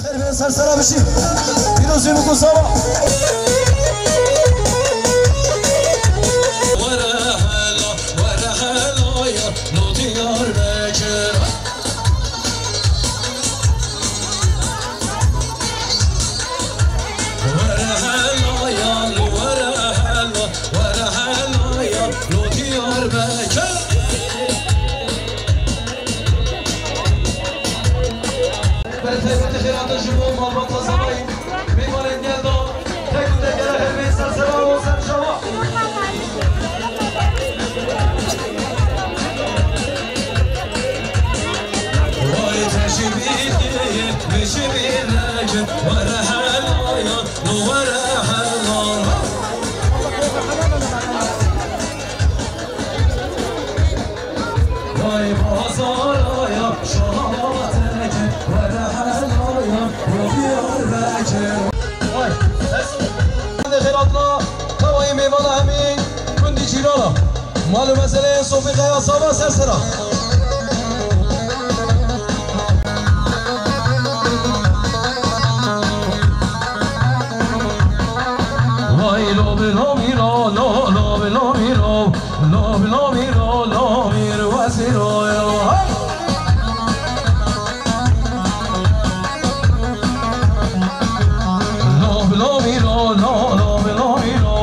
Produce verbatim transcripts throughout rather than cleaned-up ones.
Xêr be, ser sera bijî. Pîrozî û kuzawa. Were hela, were hela ya, no Diyarbekir. Were hela ya, were hela, were hela ya, no Diyarbekir. Berê taybetî xêrata ji bo malbata Zavayî, mêvanên gel da, tek û tek gele her bên ser sera û ser çava. Vay te ji bîr kir, min ji bîr nekir, were hela ya, no were hela. Vay bazaraya, şahateke, were helaya, bo Diyarbekir. Vay, ez xêratla, tevayî mêvana hemî gundî cîrana. Mal û mezelê Sofî Qeya Sava ser sera. Vay lo bi lo mi lo, lo, lo bi lo mi lo, lo bi lo mi lo, lo mi ro wa si ro yo. Hey! Lo bi lo mi lo, lo, lo bi lo mi lo,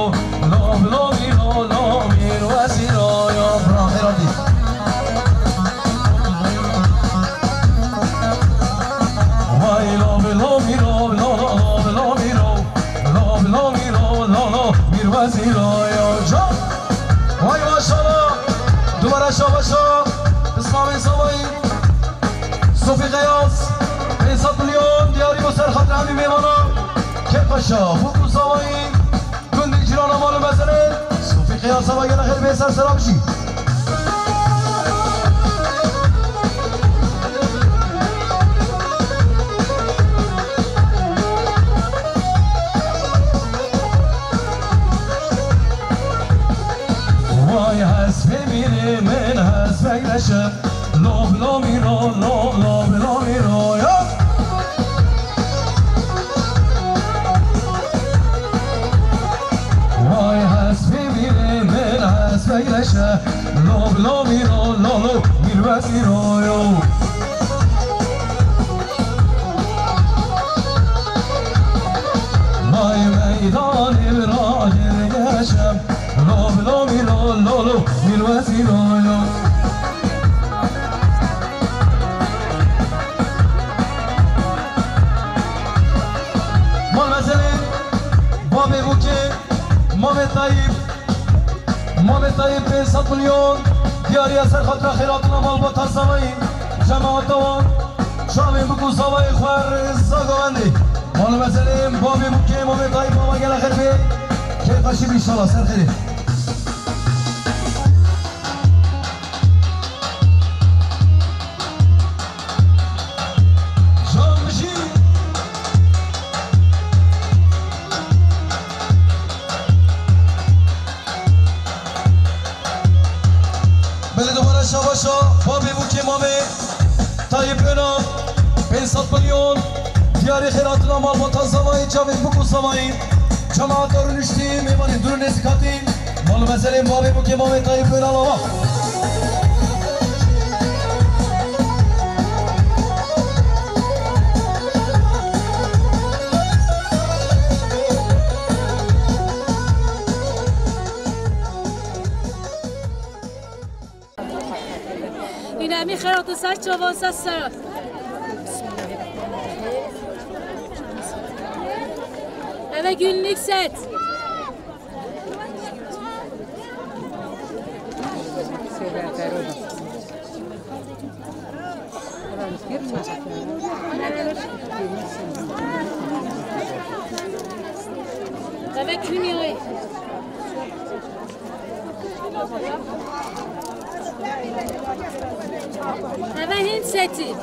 lo bi lo mi lo, lo mi ro wa si ro yo. Bravo, Herodi. Vay lo bi lo mi lo, lo, lo, lo bi lo mi lo. Lo, lo, mi, lo, lo, lo, mîrwezî lo, yo, can. Vay maşallah. Dubara şabaşa. Pismamê Zavayî. Sofî Qeyas. Pênc sed milyon diyarî bo ser xatir hemî mêvana. Kêfxweşa. Bûk û Zavayî. Gundî cîrana mal û mezelê. Sofî Qeyas, Zava gele xêr bê, ser sera bijî. Vay hespê mîrê min, hespek leşe. Lo, lo, mi, lo, lo, lo, lo, mi, lo, ya. Vay hespê mîrê min, hespek leşe. Lo, lo, mi, lo, lo, lo, mîrwezî ro yo. Vay meydanê min ra gel geçem. Lo, lo, mi, lo, lo, lo, mîrwezî lo, lo. Mal mezelê, babê bûkê, Mamê Tayîp, Mamê Tayîp pênc sed milyon, diyariya ser xatira xêratina malbata Zavayî, cemaata wan, çavên bûk û Zavayê xwe rêza govendê. Mal mezelê, babê bûkê, Mamê Tayîp, Zava gele xêr bê, kêfxweşî bî înşallah, ser xêrê. Can bijî. Belê dubare şabaşa, babê bûkê Mamê Tayîp Önal, pênc sed milyon, diyarî xêratina malbata Zavayî, çavên bûk û Zavayî, cemaata rûniştî, mêvanên dûr û nêzîk hatî, mal û mezelên babê bûkê Mamê Tayîp Önal ava. Ünemi xeratı ser çavan ses sera. Eve günlük set. Eve günlük. Eve hîn setî.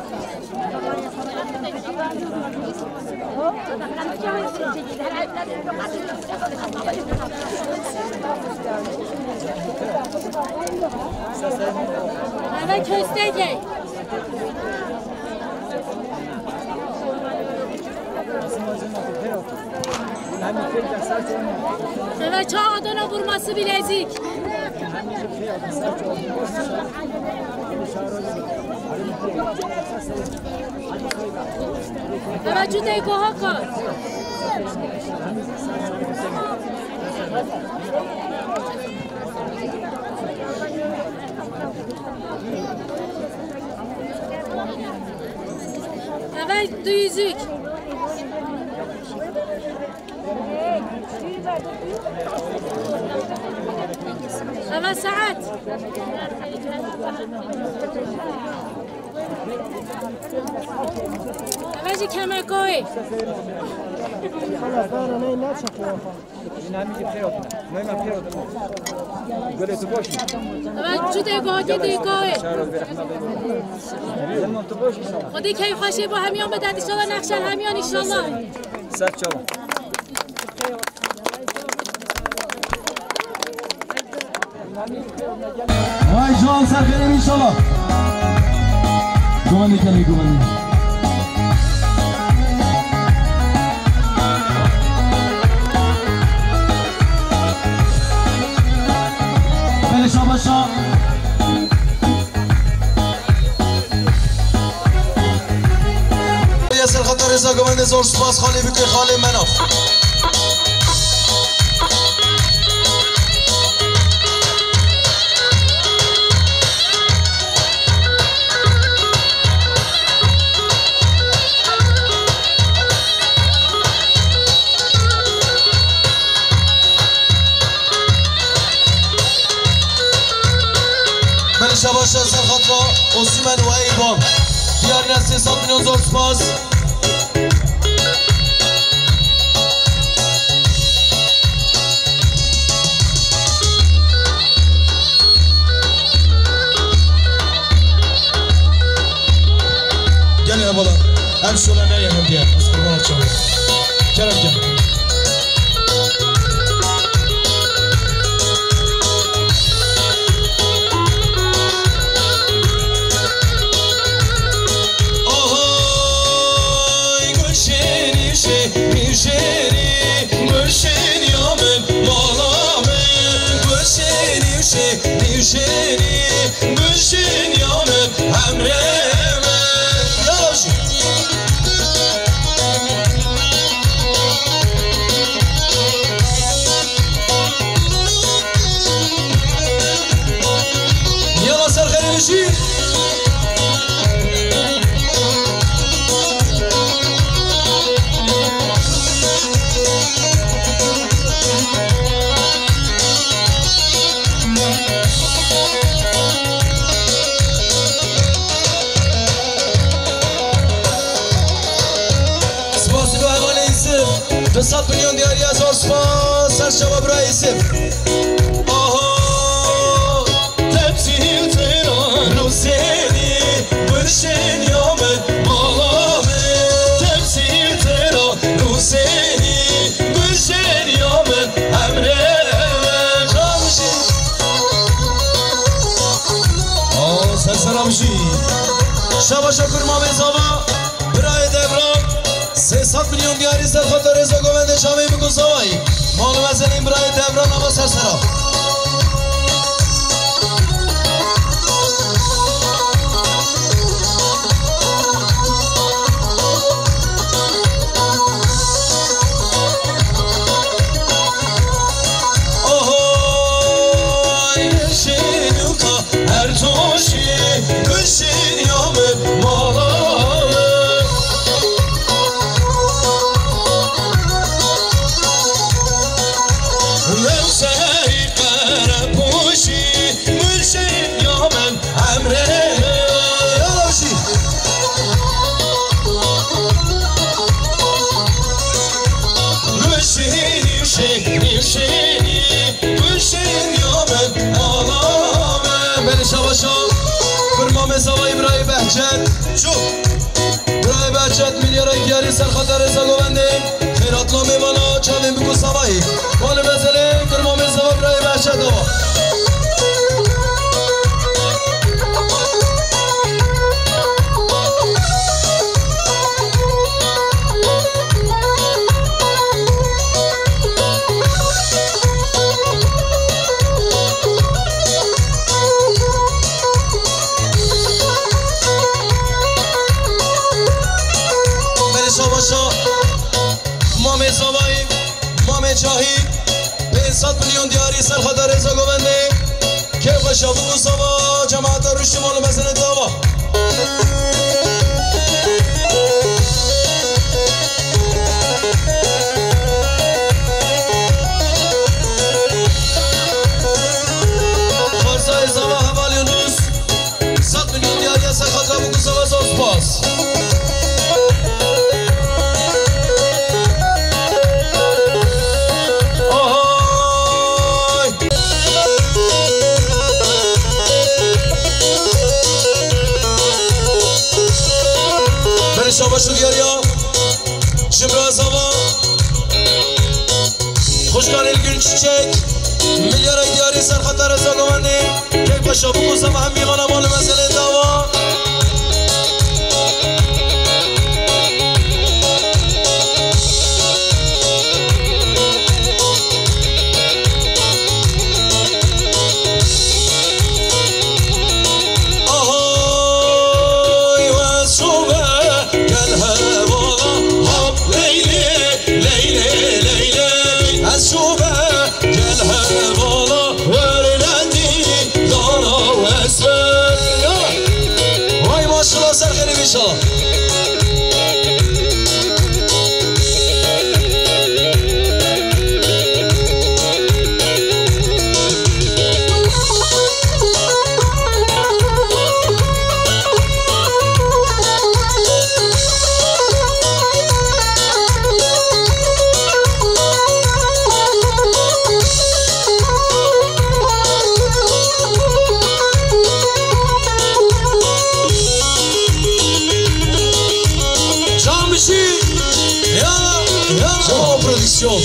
Eve köstegê. Eve çawa Adana burması bilezik. Eve çutê goha kar. Eve du yüzük. Eve saet. Eve jî kemekoyê. Gulê tu boş. Eve çutê goha kê dê koyê. Xwedê keyf xweşê bo hemiyan bidet, inşallah nexşel hemiyan inşallah. Ser çawa. Vay can ser xêrê inşallah. Guvenê kenê guvenê. Belê şabaşa. Ya ser xata rêza govendê zor spas xalê bikê xalê mena. Belê şabaşa ser xatra Osman û Eyban. Diyar ne sê sed milyon zor spas. Gelin hevala. Em şola neye hem diye. Ez qurbana çawa. Kerem gel. Ohoy, gulşenî şê, gulşenî, gulşenî ya min, mala min, gulşenî şê, gulşenî, gulşenî ya min, emrê min. Ya jî. Yala ser xêrê bijî. Spas bo hevalê Yusuf. Du sed milyon diyariya zor spas. Ser çava bira Yusuf. Aha. Tepsî tera nûsênî, gulşên ya min, mala min. Tepsî tera nûsênî, gulşên ya min, emrê min. Ramjî. Aa, ser ser Ramjî. Şabaşa kurma bê zava. Birayê Devran, sê sed milyon diyarî ser xatir rêza govendê çavê min ku zavayî. Mal û mezelên birayê Devran ava ser sera. Ohoy, şênûka. Her toşî gulşên ya min mala min. Lewsey qerepoşî gulşên ya min emrê min. Ya jî. Gulşenî şê, gulşenî, gulşen ya min, mala min. Belê şabaşa. Kurma me zavayî birayê Behçet. Çû. Birayê Behçet milyara diyarî ser xatir rêza govendê. Xêratla mêvana çavên biku zavayî. Bale mezelê kurma me zava birayê Behçet ava. Şahî, pênc sed milyon diyarî ser xeta Rêza Govendê. Kêf xweşa bû sava, cemaeta rûşî mal û mezelê dava. Xwarzayê zava hevalê Yunus. Sed milyon diyariya ser xatira bû ku zava zor spas. Ahay! Berê şabaş û diyariya ji bira zava. Xwişka Nilgün Çiçek, milyara diyarî ser xeta Rêza Govendê, keyf xweşa bû ku zava hemî vana mal û mezelê dava. Ahay, wes şove, gel hevala, hop, leylê, leylê, leylê. Ez şove, gel hevala, werdetî, dana wes be. Ya! Vay maşallah, ser xêrê bî inşallah. Camcî, ya, ya, o prodüksiyon.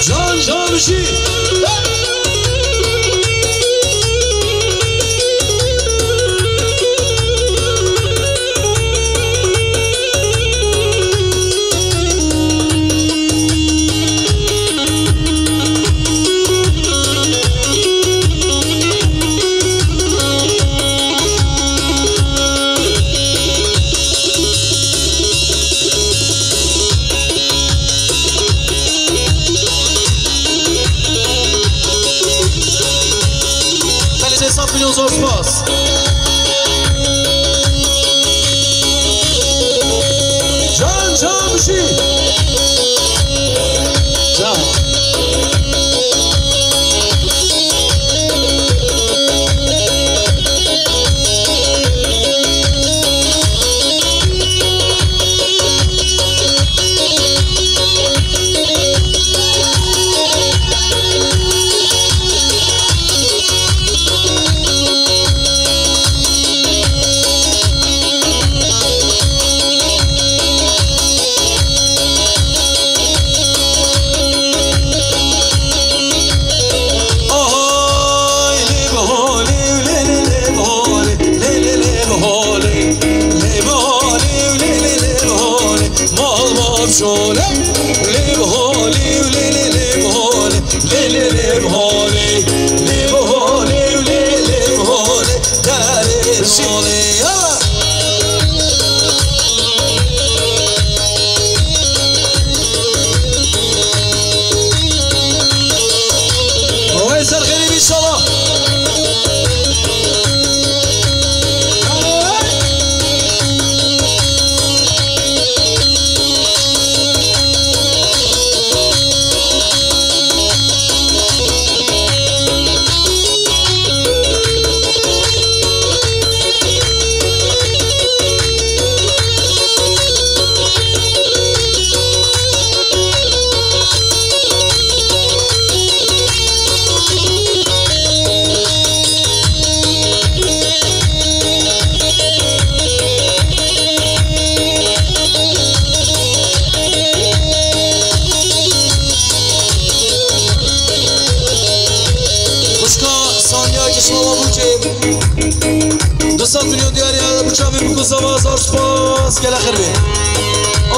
Can Camcî. Belê sê sed milyon zor spas. Can Camcî. Can. Ahay, lê biholê, lê, lê, lê biholê, lê, lê, lê biholê, lê biholê, lê, lê, lê biholê. Mal mal şole, lê biholê, lê, lê, lê biholê, lê, lê, lê biholê, lê biholê, lê, lê, lê biholê. Derê şole, ya. Oy, ser xêrî bî inşallah. Xwişka Sanya Kişmala Buçê. Du sed milyon diyar ya, bu çavê bu kuzava zor spas, gele xêr bê.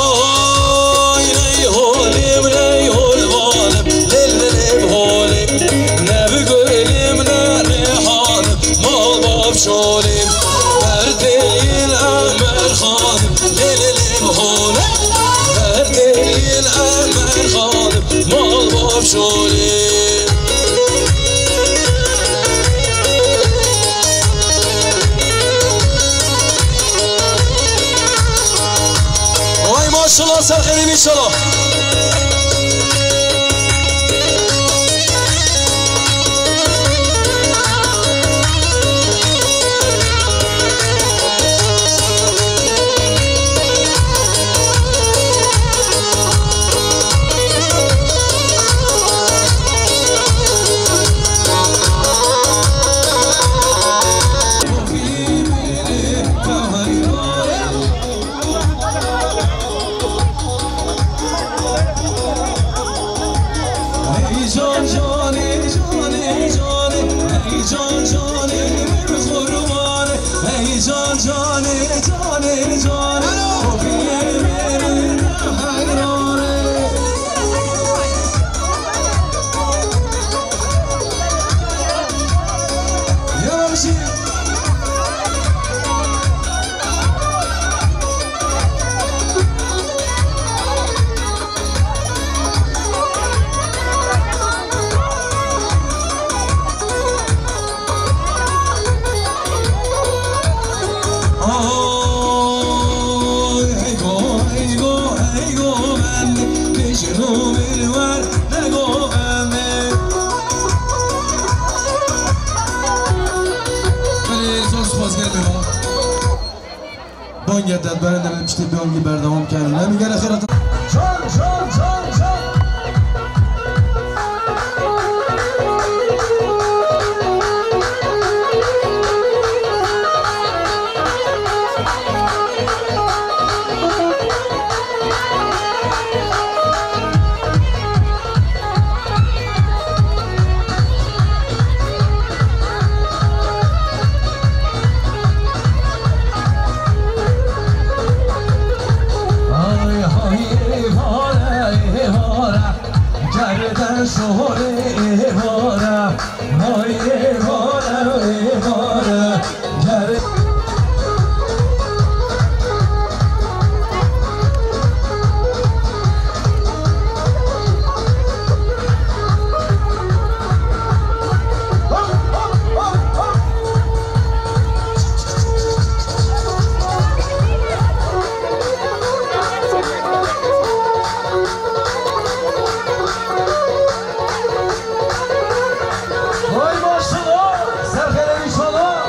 Oy, ney holim, ney hol valim, lê, lê, lê, holim. Ne bi gul, Xanim, mal bavşolê. Vay maşallah, ser xêrê, inşallah. Belê, zor spas, gelmê va. Bangê te berê de piştî bangî berdewam kerin. Em gere xêr hatin. Can, can, can, can. Ay, hay, êvare, êvare, gerden şorê êvare, hay, êvare, êvare, ger- Vay maşallah, ser xêrê inşallah.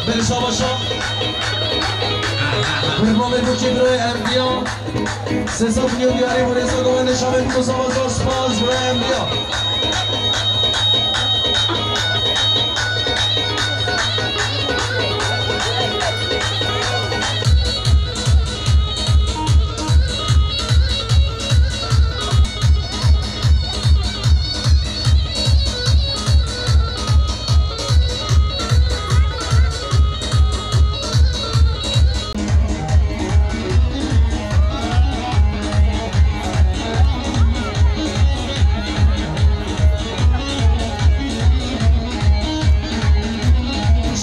Belê şabaşa. Kurban ve bu kibri emdiya. Sesa milyon diyarê Murêza govende şamê biko sava zor spas birayê em biya.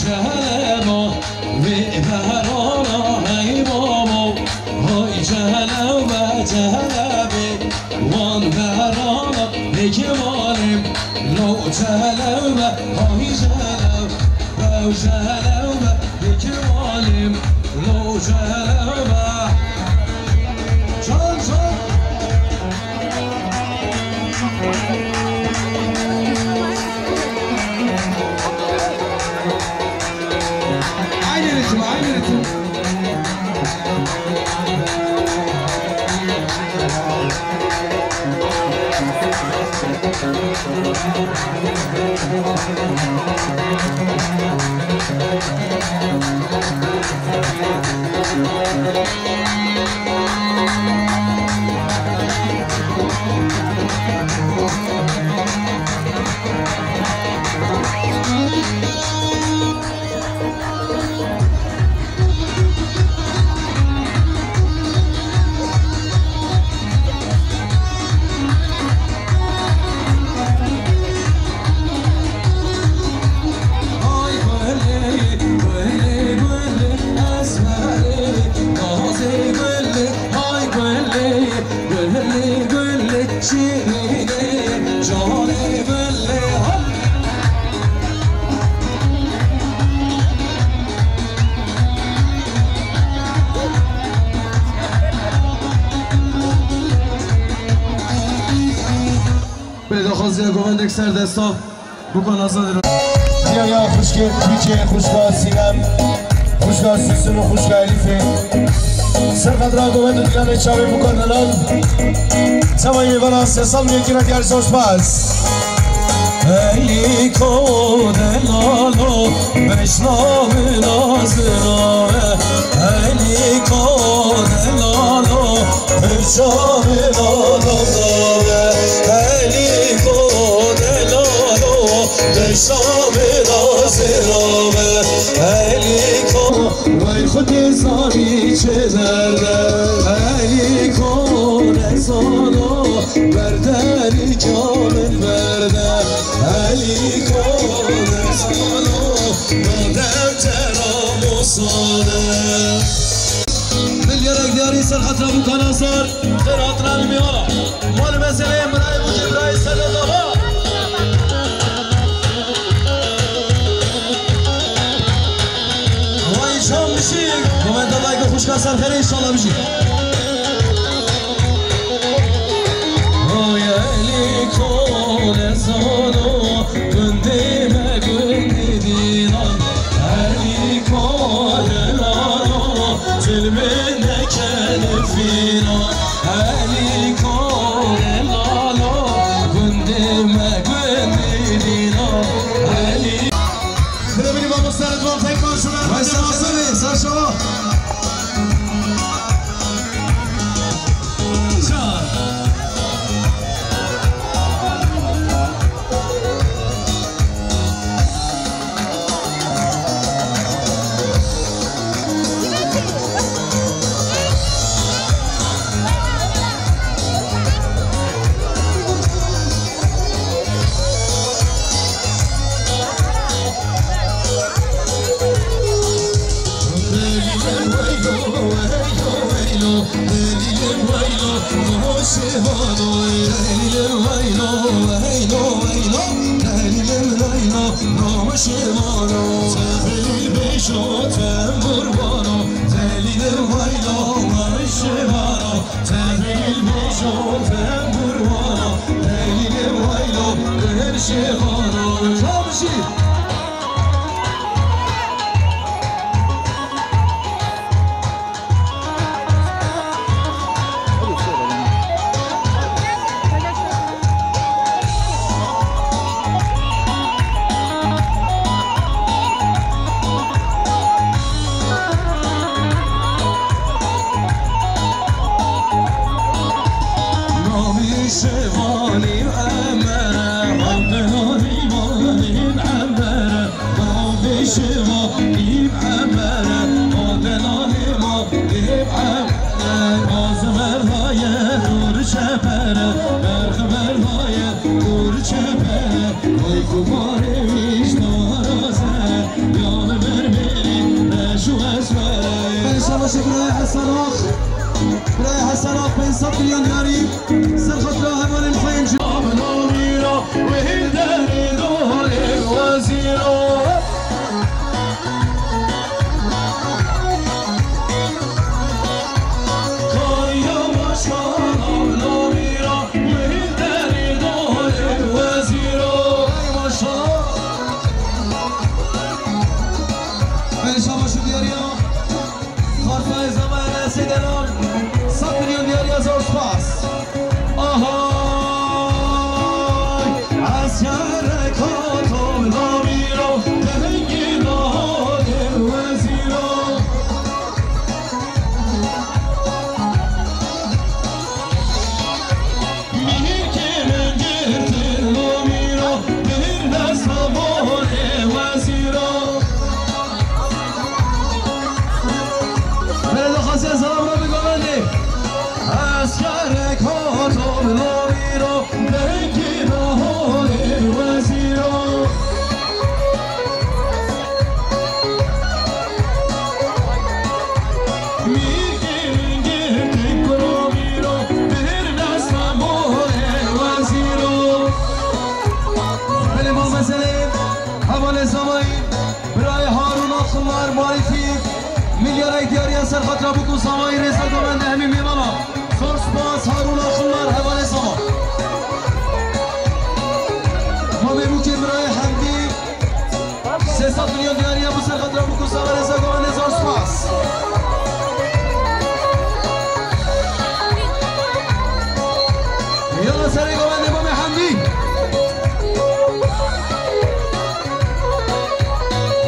Şehema vê behrana hey babo, hay cehlew be cehlew be, wan behrana hey kemalê min, lo cehlew be, hay cehlew, bew cehlew be. Kemalê min, lo cehlew be. Çal, çal. Aynı ritim, aynı ritim. Belê daxwaziya govendek ser desta. Buka Nazan. Ya, ya, xwişkê Twîçê, xwişka Sînem, xwişka Sûsûn û xwişka Elîfê. Ser xetira govend û dilanê çavê Buka Delal. Çavê mêvana sê sal yekî re diyar zor spas. Elîko delalo, beşna min azirave. Elîko delalo, Çavê nana dave, Elîko delalo, deşta min azirave, Elîko. Vay xwedê zanî çi derde, Elîko nezano, ber derî ca min berde, Elîko nezano, ma deftera Musane. Milyarek diyarî ser xetira Buka Nasir. Xêr hatina li mêvana. Mali meseleyên birayê bû jê birayê ser de dava. Vay şam bişîk. Komenta like Xwişka ser xêrê, înşallah bijî. Ay Elî kone zano, gundê me gundê dînan. Elî kone lalo, cilmê nekene fînan. Elî kone lalo, gundê me gundê dînan. Elî. Birebirî mamoste Ridwan Pekman ji me re. Waysa xizirê, ser şewa. Namî şevanî Emere, Abdela Rîvanî Emere. Navê şeva nîv Emere, ma delalê ma nîv Emere. Baz verdaye dûr çepere, berx verdaye dûr çepere. Ay kumarê wîş daraze, yan berberî reş û esmere. Pêşewa şekraya Hesen Ak, biraya Hesen Ak, pênc sed milyon diyarî. Ser xatira hevalên xwe yên ji. Ablamîra wê derê dolê wezîro. Kariya başkan ablamîra wê derê dolê wezîro. Ey maşallah. Ey şabaş û diyariya. Xarpayê Zama Enesê Delal, sed milyon diyariya zor spas. Ahay, eskerek hato namîro, dengê nahadê wezîro. Mîrkê min girtin lo mîro, bin desta morê wezîro. Belê daxwaziya zelam re bi govendê. Eskerek hato lo mîro, dengê nahorê wezîro. Belê mal meselê, hevalê Zamayî, birayê Harûn Axunlar, Marîfî, milyarayî diyariya ser xatira bûk û Zamayî, rêza govendê hemî mêvana. Zor spas Harûn Axunlar, hevalê Zama. Mamê bûkê birayê Hemdî, Sê sed milyon diyariya bû ser xatira bûk û Zama, rêza govendê zor spas. Yala serê govendê Mamê Hemdî.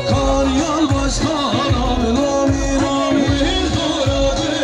Kanyal başkan abi, nami, nami, dora dine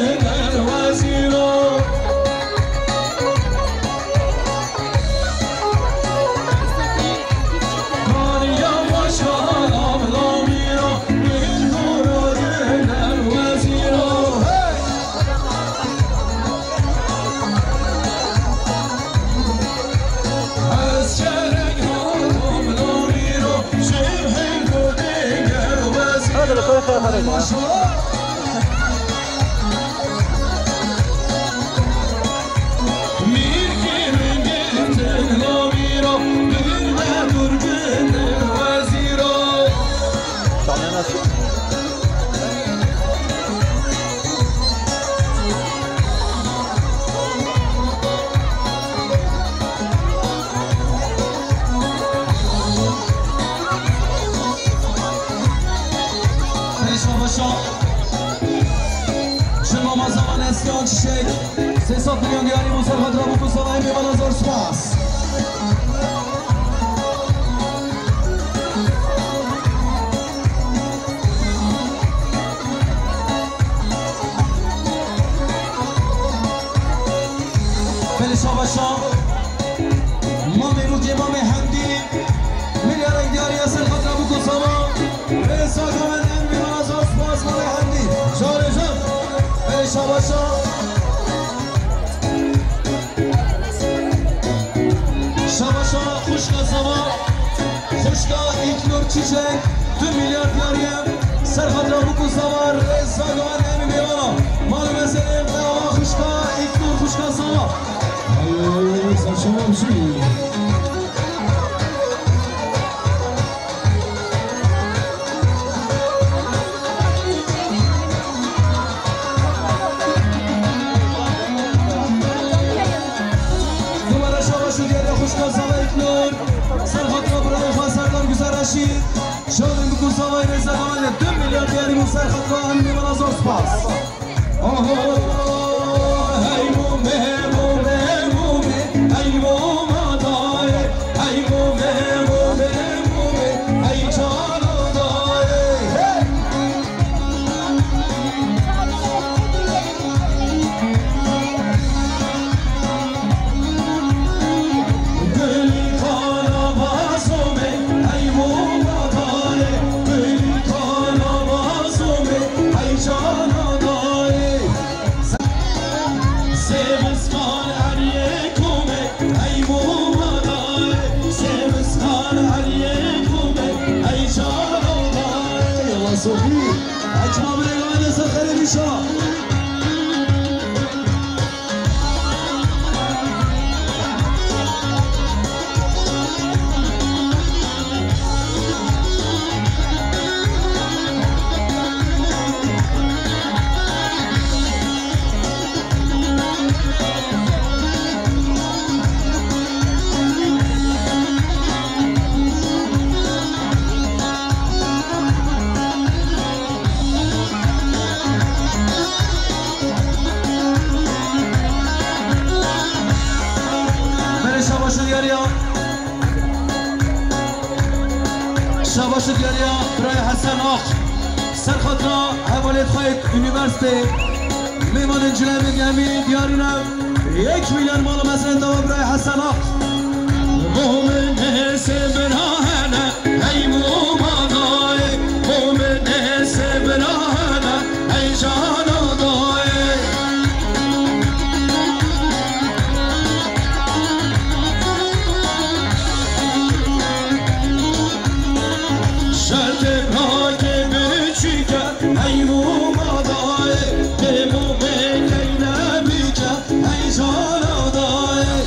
Ama zaman Eskan Çiçek, sê sed milyon diyarî bû ser xatira Bûk û Savayê, mêvana zor spas. Belê şabaşa. Mamê Rûdiyê, Mamê Hemdî, milyarek diyarî ye ser xatira Bûk û Sava. Belê Saga me em mêvana zor spas Mamê Hemdî. Carê jan. Belê şabaşa. Şabaşa xwişka Sava. Xwişka Îlknûr Çiçek, du milyar diyarî ye. Ser xatira Bûk û Sava, rêz Saga me em mêvana. Mal û meselê qewa xwişka Îlknûr, xwişka Sava. Ay, ay, ay, saçma bir şey. Numara şabaş û diyarî xwişka Sava Îlknûr. Ser xatira birayê xwe Serdar Güzel Reşîd. Şalên Bûk û Savayê rêza Gamelê du milyar diyarî bû ser xatira em mêvana zor spas. Oho, hey mûmê, mûmê, mûmê, hey mûma dayê, hey mûmê, mûmê, mûmê, hey cana dayê, hey. Gulî kana vazomê, hey mûma dayê, gulî kana vazomê, hey cana dayê. Sêviskan eriyê komê, hey mûma dayê. Sêviskan eriyê komê, hey cana dayê. Yalla Sofî, hey çima binêga de ser xerê dîşa. Belê şabaş û diyariya. Şabaş û diyariya birayê Hesen Ak. Ser xatira hevalê xwe yê unîversîteyê. Mêvanên cilê min gemî diyarî ne. Yek milyon mal û mezin dava birayê Hesen Ak. Momin hêsê bira hene, hey mûma dayê. Momin hêsê bira hene, hey cana dayê. Şertê rakê biçûke, hey mûma dayê. Dê mûmê keyne bike, hey cana dayê.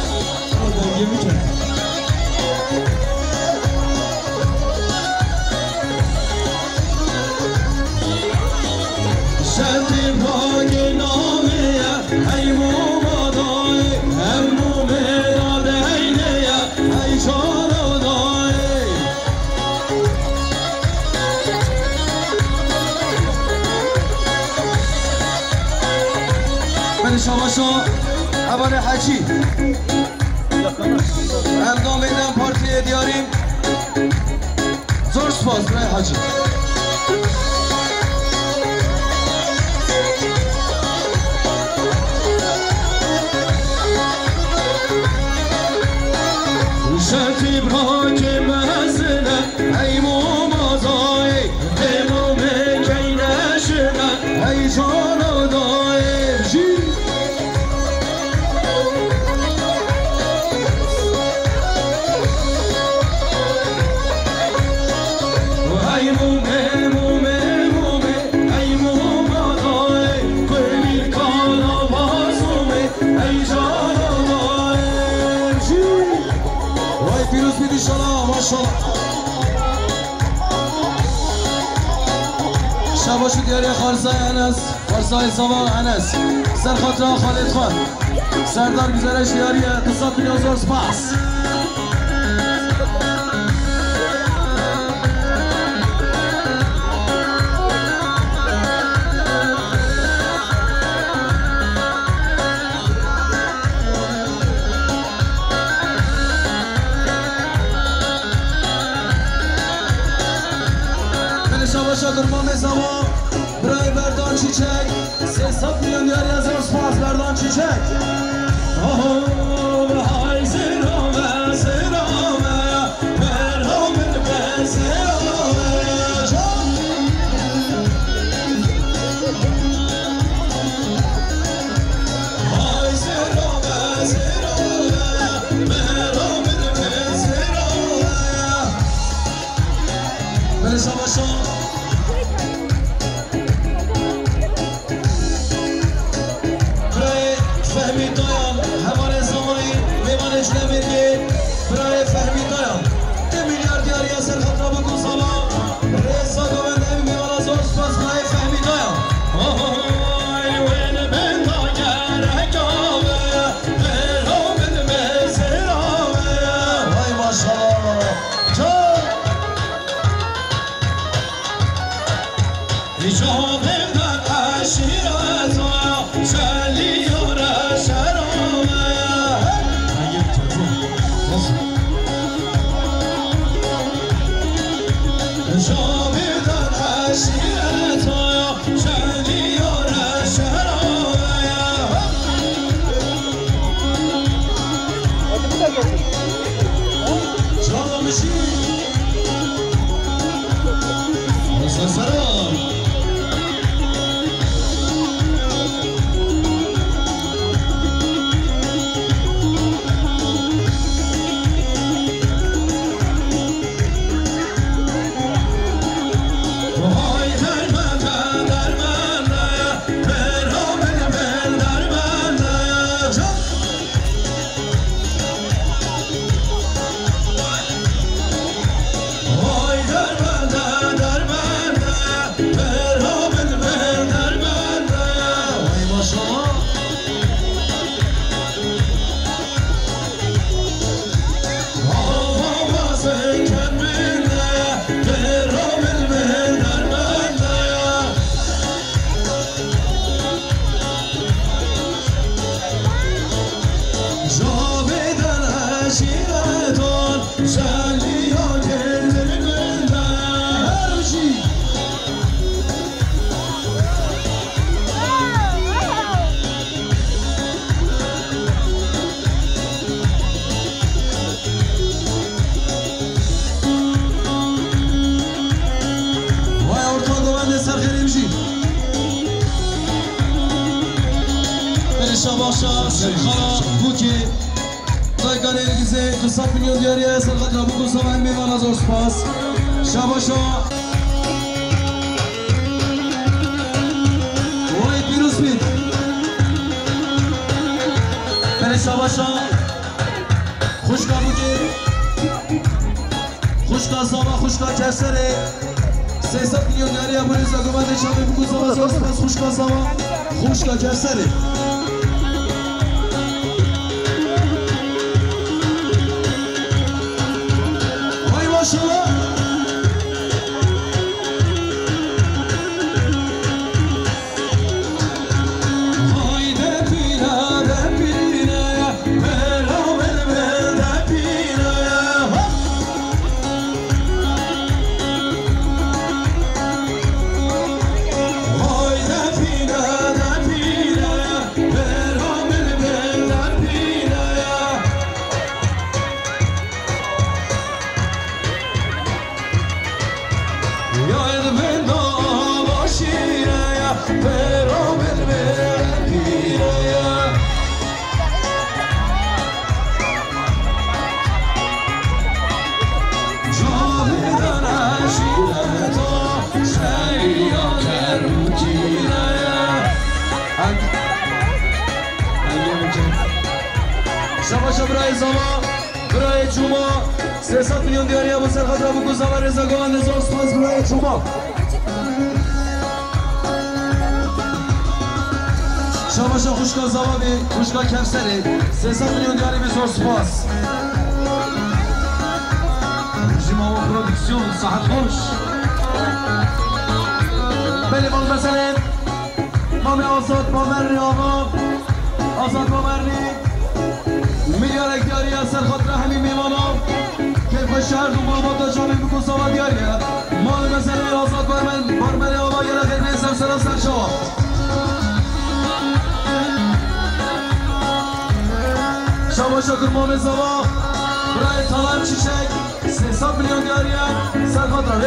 Şertê rakê navê ye, hey mûma dayê. Em mûmê radeyne ye, hey cana dayê. Belê şabaşa hevalê Hecî. Endamê DEM Partiyê diyarî. Zor spas birayê Hecî. Şertî brakê mezine, hey mûma dayê, dê mûmê keyne şine, hey cana dayê. Jî. Hey mûmê, mûmê, mûmê, hey mûma dayê, kulî kana vazomê, hey cana dayê. Jî. Vay pîroz bît înşallah, maşallah. Şabaş û diyariya Xarzayê Enes, Xarzayê Sava Enes. Ser xatira xalê xwe. Serdar Güzel Reşîd diyarî ye, du sed milyon zor spas. Milyon diyar yazar spas Berdan Çiçek. Oho, hay zirame, zirame, Berdan be zirame. Hay zirame, zirame, Berdan be zirame. Bere savaşa. Birayê Fehmî Dayan, hevalê Zamayî, mêvanê Culemêrgê, birayê Fehmî Dayan. Di milyar diyariya ser xatira biku sala. Rêza govend evî mêvana zor spas birayê Fehmî Dayan. Ohoy, wê li benda gerek awe, bêro min mêzêr awe. Vay maşallah. Can. Îcabê der eşîreta, şelî yare şerame. Tayyip Topuk. Îcabê der eşîreta, şelî yare şerame. Çalamişî. Wasa sera. Vay dermende, dermende, bera beni ben dermende. Vay derbende, derbende, bera bilbil derbende. Vay maşallah. Hava bazı kendine, bera bilbil derbende. Cavidan eşîretan şeliya gelin bende her jî. Vay orta govendê ser xêrê bijî. Belê şabaşa Serxala Bûkê. Dayka Nêrgizê du sed milyon diyariye ser xatira Bûk û Sava em mêvana zor spas. Şabaşa. Vay pîroz bît. Belê şabaşa. Xwişka Bûkê. Xwişka Zava, xwişka Kevserê. Sê sed milyon diyariya bo rêza govendê çavê Bûk û Sava, zor spas xwişka Zava, xwişka Kevserê. Hay maşallah. Hayde pîre, de pîre, bera bel bel de pîre. Hayde pîre, de pîre, bera bel bel de pîre. Ya ez benda başîre ya, pero bilbil pîre ya. Cavidan eşîreta, şeriya kerûkîre ya. Şabaşa birayê Zava. Birayê Cuma, sê sed milyon diyariya bo ser xatira Bûk û Sava rêza govendê zor spas birayê Cuma. Şabaşa xwişka Zava bê, xwişka Kevserê, sê sed milyon diyarî bê zor spas. Jî Mamo Prodüksiyon, sahet xweş. Belê bal meselê. Mamê Azad Mamernî ava. Azad Mamernî. Milyarek diyariya ser xatira hemî mêvana. Keyfe şehir du malbata çavê Bûk û Sava diyariye. Malê meselê Azad Barmen, Barmenê ava yere xêrê ser sera ser çawa. Şabaşa kurmamê zava, birayê Talan Çiçek, sê sed milyon diyariye, ser xatra.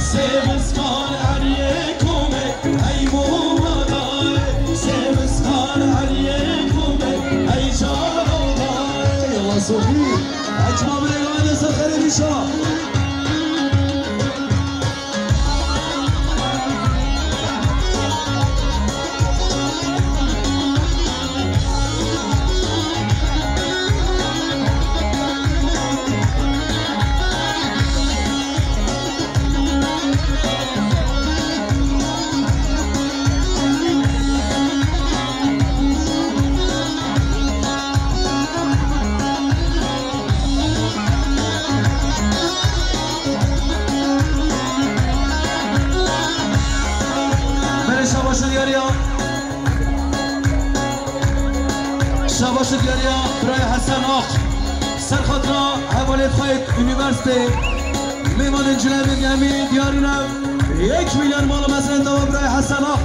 Sêviskan eriyê komê, ey mûma dayê. Sêviskan eriyê komê, ey cana dayê. Yalla Sofî, ey çavirê gayde ser xerê nîşa. Berê şabaşê diyariya. Şabaşê diyariya birayê Hesen Ak. Ser xatira hevalê xwe yê unîversîteyê. Mêvanên Cilebê Gemî diyarî ne. Yek milyon mal û mezin dava birayê Hesen Ak.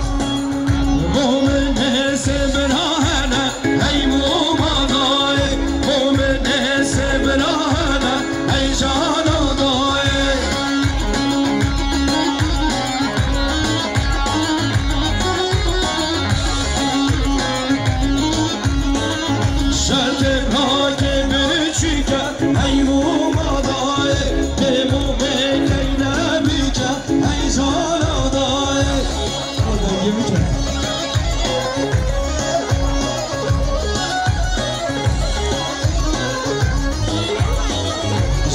Mominê sê bira hene, hey mûma dayê. Mominê sê bira hene, hey cana dayê. Şertê rakê biçîke, hey mûma dayê. Dê mûmê keyne bike, hey cana dayê.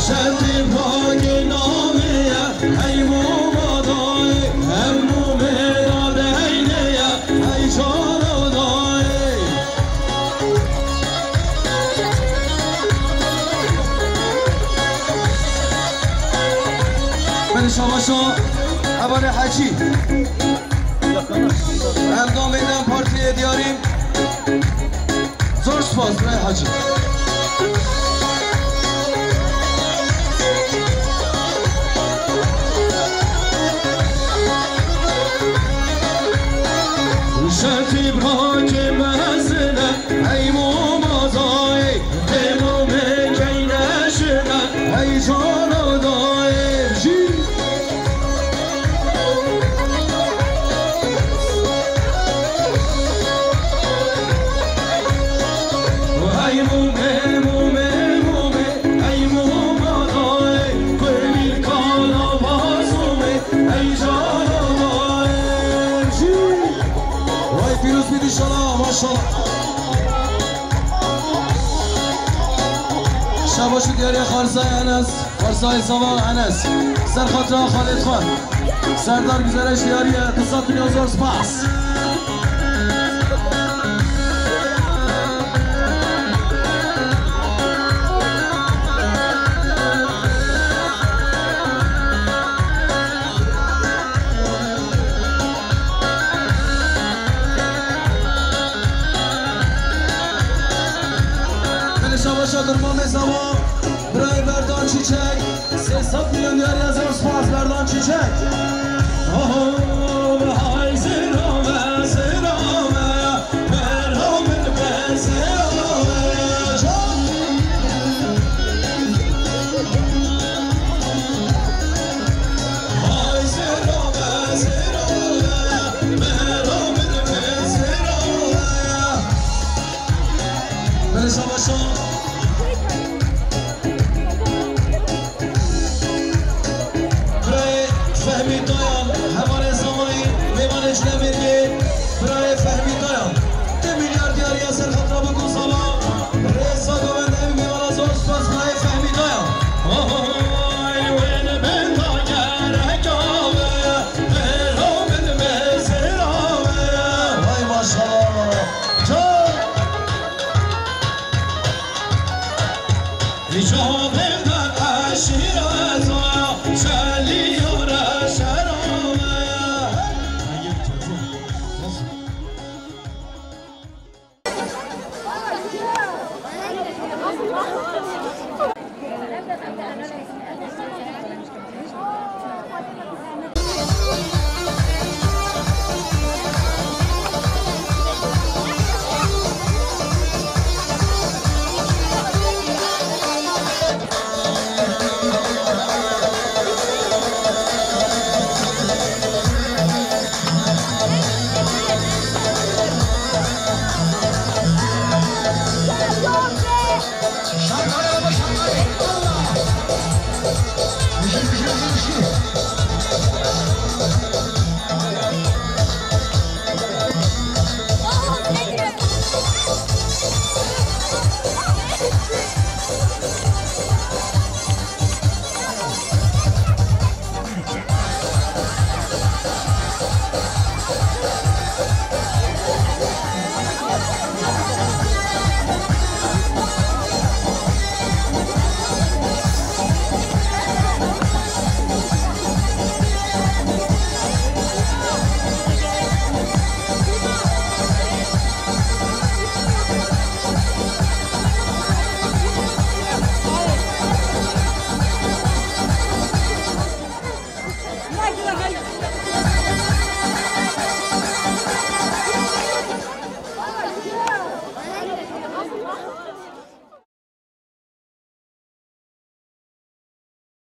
Şertê rakê navê ye, hey mûma dayê. Em mûmê radeyne ye, hey cana dayê. Berê şabaşa hevalê Hecî. Em dam vê dem partiyê diyarîn. Zor spas birayê Hecî. Şertî brakê mezine, ey mûma dayê. Dê mûmê keyne şine, hey cana dayê. Jî. Hey mûmê, mûmê, mûmê, hey mûma dayê. Kulî kala bazûmê, hey cana dayê. Jî. Vay pîroz bît înşallah, maşallah. Şabaş û diyariya Xarzayê Enes, Xarzayê Zava Enes. Ser xatira xalê xwe. Serdar Güzeleş diyariye, du sed milyon zor spas. Belê şabaşa kurmamê zava, birayê Berdan Çiçek, sê sed milyon diyar, hezar spas Berdan Çiçek. Oho.